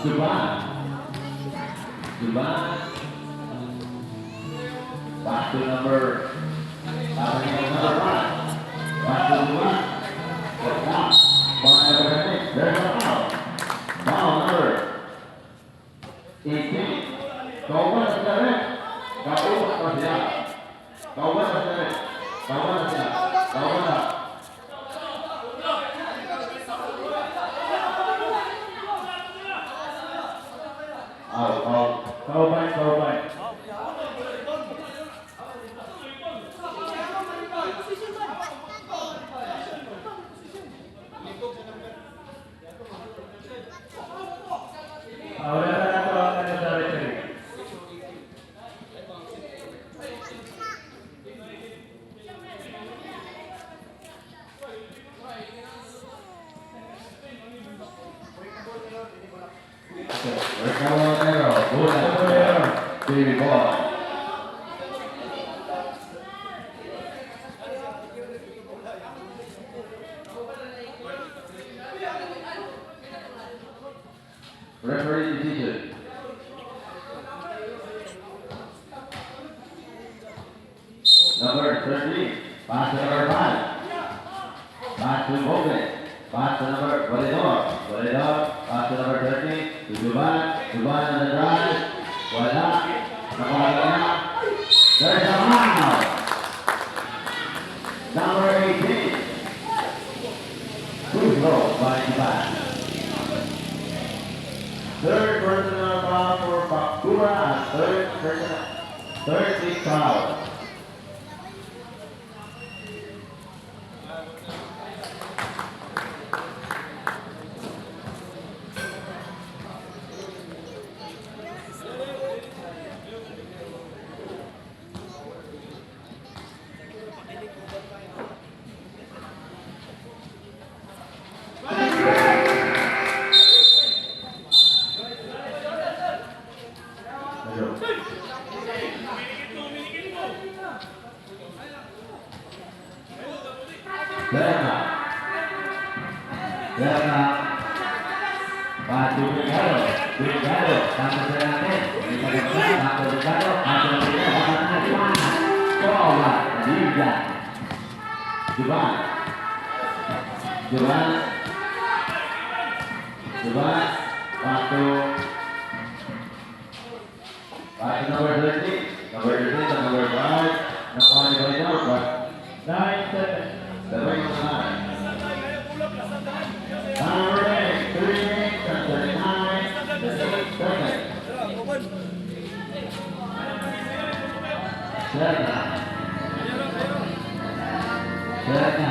Juban. Juban. Pass to number 1. Pass to Juban. Wala. By number 13. There's a foul. Foul number 18. Kauban sa ref. Kauban pa siya. Kauban sa ref. Kauban na siya. Kauban na. Out, out. Kauban, kauban. Ah, wala na nato ang ano sa referee. Ricardo Bola. Baby boy. Referee decision. Number 13, pass to number 5. Pass to Gomez. Pass to number Valedor. Valedor, pass to number 13. To Juban. Juban on the drive. Wala. Nakuha niya. There's a foul. Number 18. Free throw by Juban. Third personal foul for Faktura and third personal, third team foul. Medyo. Serna. Serna. Pass to Brigado. Brigado. Pass to natin. Pass to Brigado. Pass to Brigado. Pass to Bola. Liga. Juban. Juban. Juban. Pass to number 13. Number 13 to number 5. Nakuha ni Validor. But 9 seconds. the ring on the line. Number 8, 3 minutes and 39 seconds. Serna. Serna.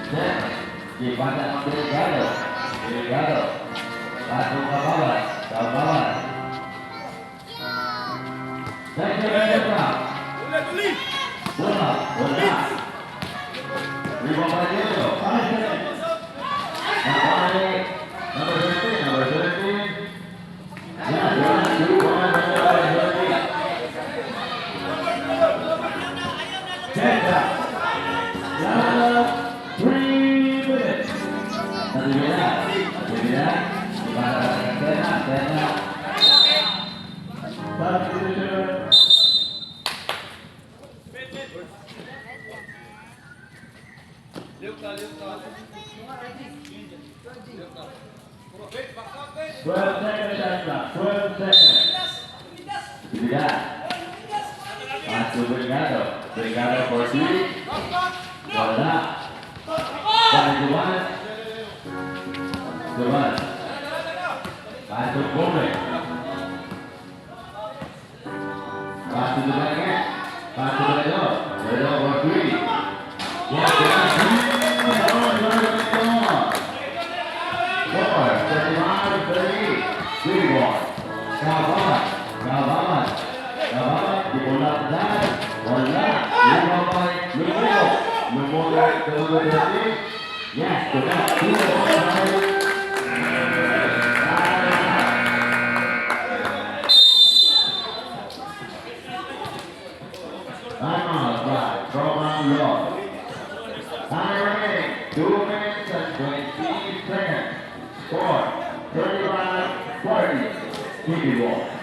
Serna. Dipasa ng Delgado. Delgado. Pasok Kabawas. Kabawas. 10 seconds na. Wala. Wala. Rebound by Diego. 5 seconds. Nakuha ni number 17. Number 17. Yeah, 1, 2, 1, number 17. 10. Last 3 minutes. Natibila. Natibila. Ipasa sa Serna. Serna. Substitution. 12 seconds shot clock. 12 seconds. Natibila. Pass to Brigado. Brigado for three. Wala. Pass to one. Juan. Pass to Gomez. Pass to Juan again. Pass to Brigado. Brigado for three. Yes, yes, three. Oh, Brigado. Four, 35, 30. Three ball. Kabamat. Kabamat. Kabamat. Di bola dyan. Wala. Rebound by Lumogo. Lumogo to number 30. Yes, to that. Two ball. Timeout by Roman Law. Time remaining, 2 minutes and 20 seconds. Score, 35-40. 51.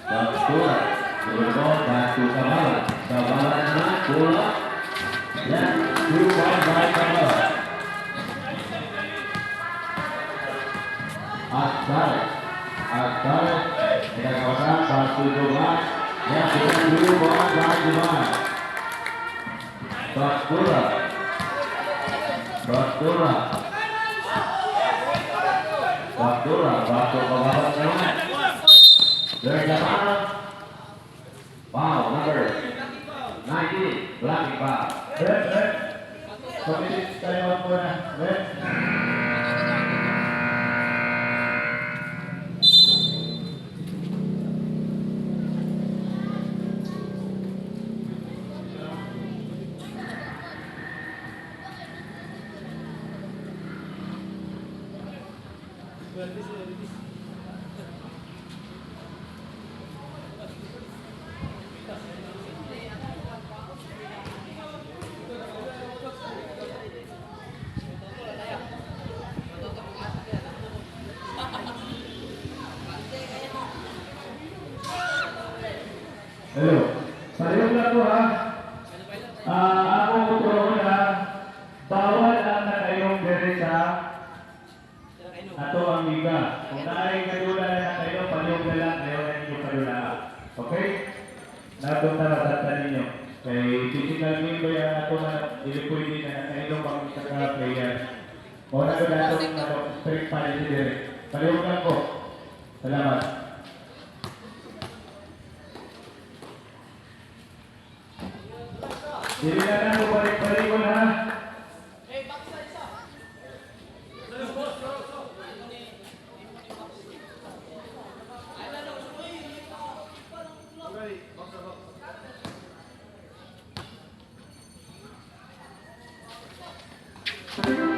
Basura. Berubah batu Kabala. Kabala naman, bola. Ya, 2 point by Kabala. Asare. Asare. Kita kawasan batu Jumat. Ya, sudah 2 point by Jumat. Basura. Basura. Basura. Batu Kabala naman. There's a foul. Foul number 19, blocking foul. Ref, ref. 2 minutes time out muna. Ref. Hello. Palihog lang ko ha. Ah, ako ko na bawal ang nakainom diri sa ato ang liga. Kung naay kadula na nakainom, palihog na lang, ayaw na ninyo padula. Okay? Nato na sa ninyo. Kay physical game ba yan ato na dili pwede na nakainom ang isa ka player. O na ko dato na strict policy diri. Palihog lang ko. Salamat. Dili na lang ko balik-balikon ha.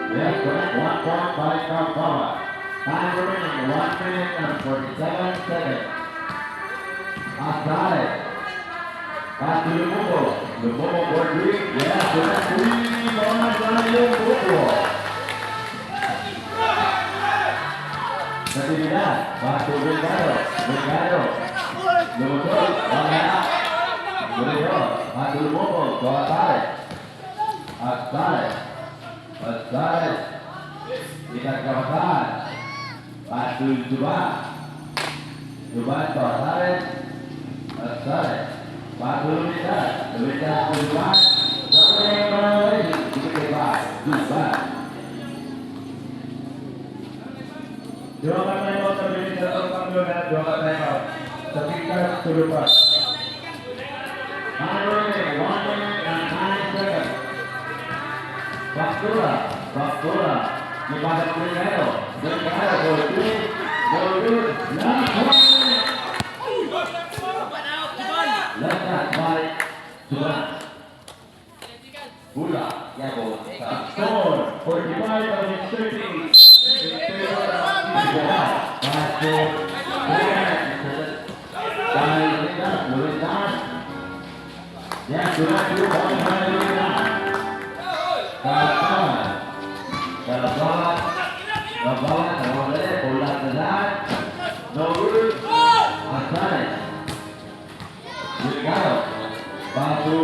Yes, correct. 1 point by Kampala. Time remaining, 1 minute and 47 seconds. Asare. Pass to Lumumbo. Lumumbo for three. Yes, correct. 3 points by Lumumbo. Natividad. Pass to Delgado. Delgado. Lumumbo. Wala. Lumumbo. Pass to Lumumbo. To Asare. Asare. Asare. Ikat kawasan. Pass to Juban. Juban to Asare. Asare. Pass to Lumitas. Lumitas to Juban. By Juban. Dua ka time out sa bilis sa itong Pangluna, dua ka time out. Sa Pikas, tulo pa. Time remaining, 1 minute and 9 seconds. Basura, Basura. Ipasa to Delgado. Delgado for three. No good. Last one. Left hand by Juban. Bula, Yago. Score, 45-38. In favor of Pass to by Lumitas. Lumitas. Yes, Juban, 2 points by Lumitas. Kabawan. Kabawan. Kabawan. Kabawan. Bola na. No good. Asare. Delgado. Pass to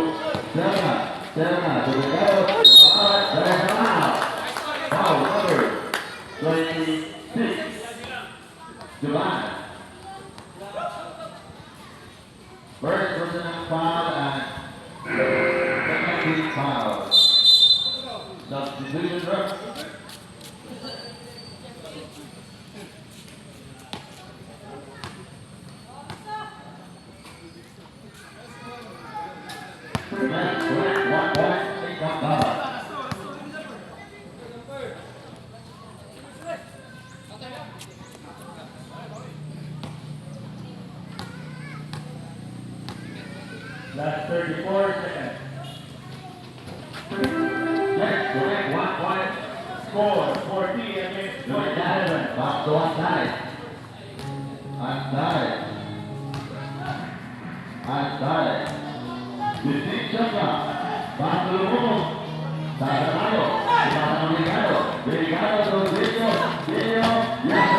Serna. Serna to Delgado. Kabawan. There's a foul. Foul number 26. Juban. First personal foul and second team foul. Substitution ref. 1 point. Score, 40 against Look at that. 47. Back to Antares. Antares. Antares. 15 shot clock. Back to Lumumok. Sasamayo. Ipasa ng Delicado. Delicado to Dino. Dino. Yes,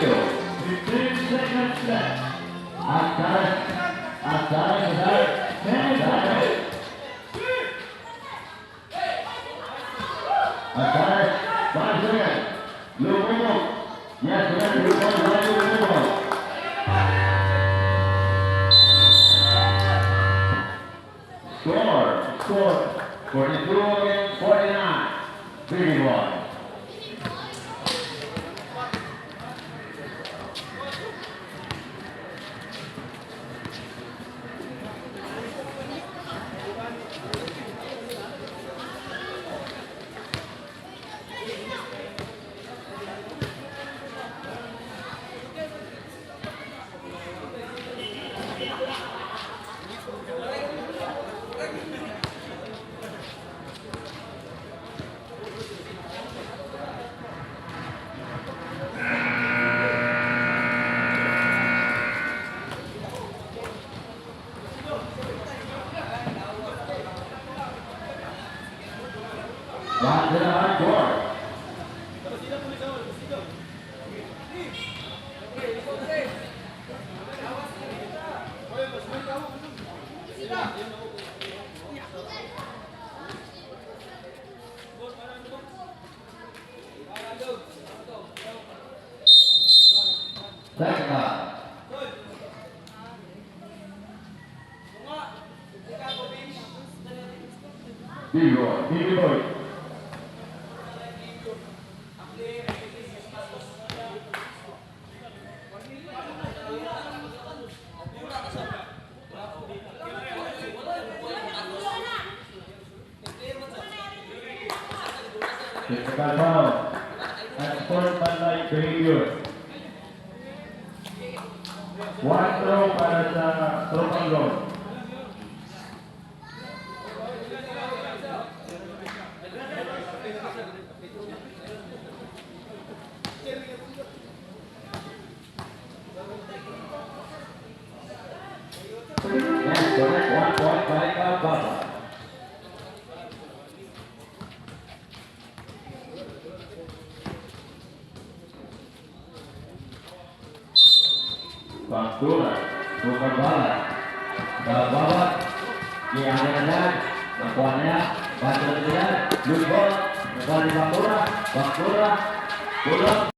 Dino. 15 seconds left. Antares. Antares. Antares. 10 seconds. Antares. 5 seconds. Lumumok. Yes, Lumumok. Lumumok. Score. Score, 42 against 49. Big one. Back to the hard court. Second up. B-Roy. BB Boy. Technical foul. Unsportsmanlike behavior. One throw para sa Tropang Gold. Yes, correct. 1 point by Baba. Bakura, Bukarbala, Bababat, Giangan, nakuha niya, Bato niya, Lubot, nakuha ni Bakura, Bakura, Bulot.